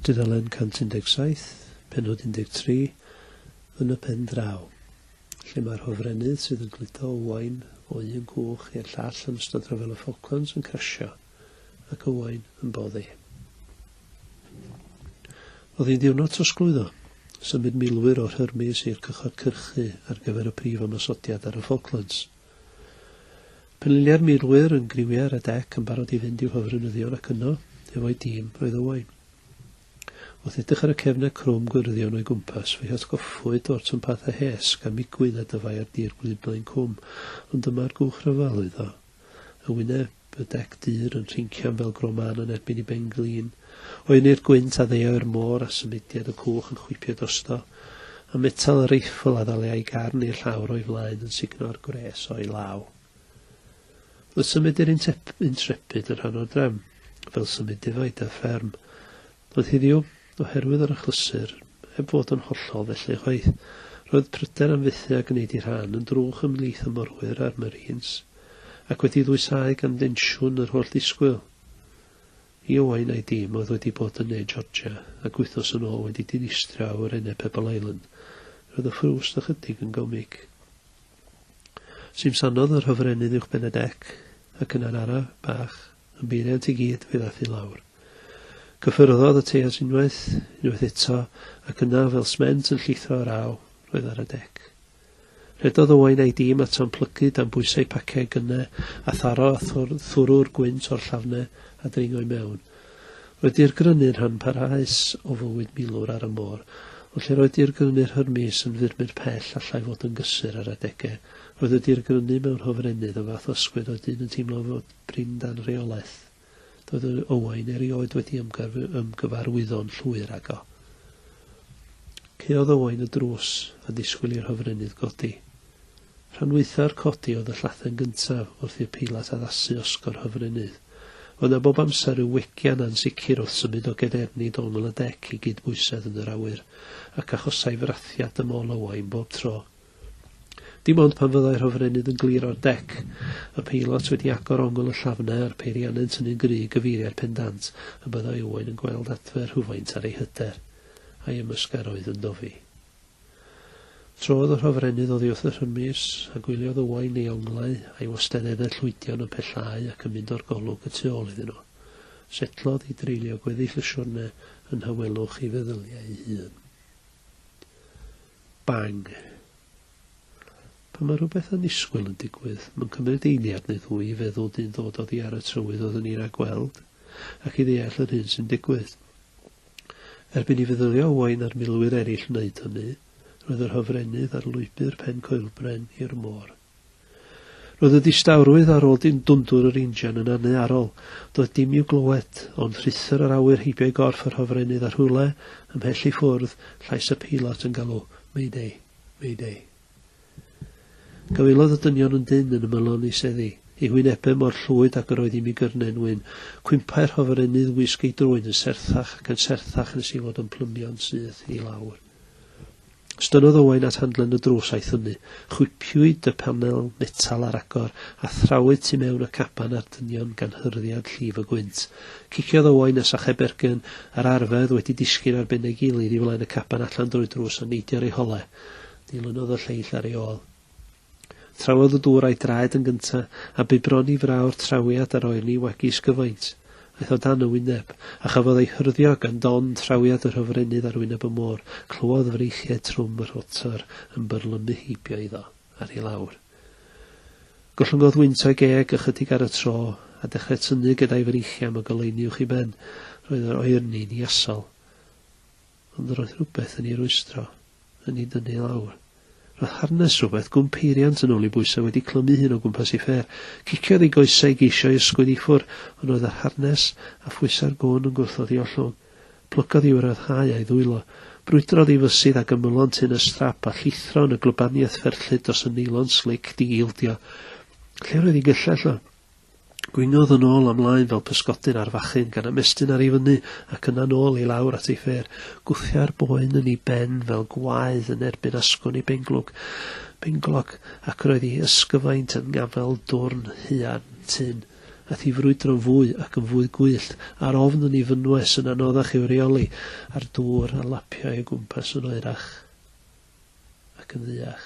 Tudalen 117, pennod 13, yn y pen draw, lle mae'r hofrennydd sydd yn gludo Owain o un cwch i'r llall yn ystod Rhyfel y Falklands yn crasio, ac Owain yn boddi. Oedd hi'n ddiwrnod trosglwyddo, symud milwyr o'r Hermes i'r cychod cyrchu ar gyfer y prif ymosodiad ar y Falklands. Penliniau'r milwyr yn griwiau ar y dec yn barod i fynd i'w hofrenyddion ac yno, efo'i dîm, roedd Owain. Wrth edrych ar y cefnau crwm gwyrddion o'i gwmpas, fe'i hatgoffwyd o'r twmpathau hesg a migwyn a dyfai ar dir gwlyb Blaen Cwm, ond dyma'r gwch rhyfel oedd o. Y wyneb, y dec dur yn rhincian fel gro mân yn erbyn i ben-glin. Oenir gwynt a ddeuai'r môr a symudiad y cwch yn chwipio drosto, a metel y reiffl a ddaliai garn i'r llawr o'i flaen yn sugno'r gwres o'i law. Roedd symud i'r Intrepid yn rhan o'r drefn, fel symud defaid ar fferm. Oedd heddiw, oherwydd yr achlysur, heb fod yn hollol felly chwaith. Roedd pryder am fethu â gwneud ei rhan yn drwch ymhlith y morwyr a'r Marines, ac wedi ddwysáu gan densiwn yr holl ddisgwyl. I Owain a'i dîm oedd wedi bod yn ne Georgia ac wythnos yn ôl wedi dinistrio awyrennau Pebble Island, roedd y ffrwst ychydig yn gomig. Simsanodd yr hofrennydd uwchben y dec, ac yna'n araf bach, yn beiriant i gyd, fe ddaeth i lawr. Cyffyrddodd y teiars unwaith, unwaith eto, ac yna, fel sment yn llithro ar aw, roedd ar y dec. Rhedodd Owain a'i dîm ato'n plygu dan bwysau paciau gynnau, a tharo a thwrw'r gwynt o'r llafnau a dringo i mewn. Roedd dirgrynu'n rhan parhaus o fywyd milwr ar y môr, ond lle roedd dirgrynu'r Hermes yn furmur pell allai fod yn gysur ar adegau, roedd y dirgrynu mewn hofrennydd yn fath o ysgwyd oedd dyn yn teimlo fod prin dan reolaeth. Doedd Owain erioed wedi ymgyfarwyddo'n llwyr ag o. Caeodd Owain y drws a disgwyl i'r hofrennydd godi. Rhan waetha'r codi oedd y llathen gyntaf wrth i'r peilat addasu osgo'r hofrennydd. Oedd 'na bob amser ryw wegian ansicr wrth symud o gedernid ongl y dec i gydbwysedd yn yr awyr, ac achosai frathiad ym ôl Owain bob tro. Dim ond pan fyddai'r hofrennydd yn glir o'r dec, y peilot wedi agor ongl y llafnau a'r peiriannau'n tynnu'n gry i gyfeiriad pendant, y byddai Owain yn gweld adfer rhywfaint ar ei hyder, a'i ymysgaroedd yn dofi. Trodd y rhofrennydd oddi wrth y rhymus, a gwyliodd Owain ei onglau a'i wasteneddau llwydion yn pellhau ac yn mynd o'r golwg y tu ôl iddyn nhw. Setlodd i dreulio gweddill y siwrne yn nhawelwch ei feddyliau ei hun. Bang! Pan mae rhywbeth annisgwyl yn digwydd, mae'n cymryd eiliad neu ddwy i feddwl dyn ddod oddi ar y trywydd oeddwn i'n rhagweld, ac i ddeall yr hyn sy'n digwydd. Erbyn i feddyliau Owain a'r milwyr eraill wneud hynny, roedd yr hofrennydd ar lwybr Pen Coelbren i'r môr. Roedd y distawrwydd ar ôl dim dwndwr yr injan yn annaearol. Doedd dim i'w glywed, ond rhuthr yr awyr heibio i gorff yr hofrennydd a rhywle, ymhell i ffwrdd, llais y peilot yn galw, Mayday! Mayday! Gafaelodd y dynion yn dynn yn ymylon eu seddi, eu hwynebau mor llwyd ag yr oedd i migyrnen wyn. Cwympai'r hofrennydd wisg ei drwyn yn serthach ac yn serthach nes ei fod yn plymio'n syth i lawr. Estynnodd Owain at handlen y drws a'i thynnu. Chwipiwyd y panel metal ar agor, a thrawyd tu mewn y caban a'r dynion gan hyrddiad llif y gwynt. Ciciodd Owain a sachau Bergen a'r arfedd wedi disgyn ar ben ei gilydd i flaen y caban allan drwy'r drws a neidio ar ei holau. Dilynodd y lleill ar ei ôl. Trawodd y dŵr â'i draed yn gynta, a bu bron i fraw'r trawiad ar oerni wagu ysgyfaint. Aeth o dan y wyneb, a chafodd ei hyrddio gan don trawiad yr hofrennydd ar wyneb y môr. Clywodd freichiau trwm y rhotor yn byrlymu heibio iddo, ar ei lawr. Gollyngodd wynt o'i geg ychydig ar y tro, a dechrau tynnu gyda'i freichiau am y goleuni uwch ei ben. Roedd yr oerni'n iasol. Ond roedd rhywbeth yn ei rwystro, yn ei dynnu i lawr. Roedd harness rhywbeth, gwn peiriant yn ôl i bwysau wedi clymu hun o gwmpas ei ffêr. Ciciodd ei goesau i geisio ei ysgwyd i ffwr, ond roedd yr harness a phwysau'r gwn yn gwrthod ei ollwng. Plygodd i'w ryddhau a'i ddwylo. Brwydrodd ei fysydd ag ymylon tun y strap a llithro yn y gwlybaniaeth ferllyd dros y neilon slic di-ildio. Lle roedd ei gyllell o? Gwingodd yn ôl a mlaen fel pysgodyn ar fachyn, gan ymestyn ar ei fyny ac yna'n ôl i lawr at ei ffêr. Gwthiai'r boen yn ei ben fel gwaedd yn erbyn asgwrn ei benglog, benglog, ac roedd ei ysgyfaint yn ngafael dwrn haearn tynn. Aeth i frwydro'n fwy ac yn fwy gwyllt, a'r ofn yn ei fynwes yn anoddach i'w reoli, a'r dŵr a lapiai o gwmpas yn oerach ac yn dduach.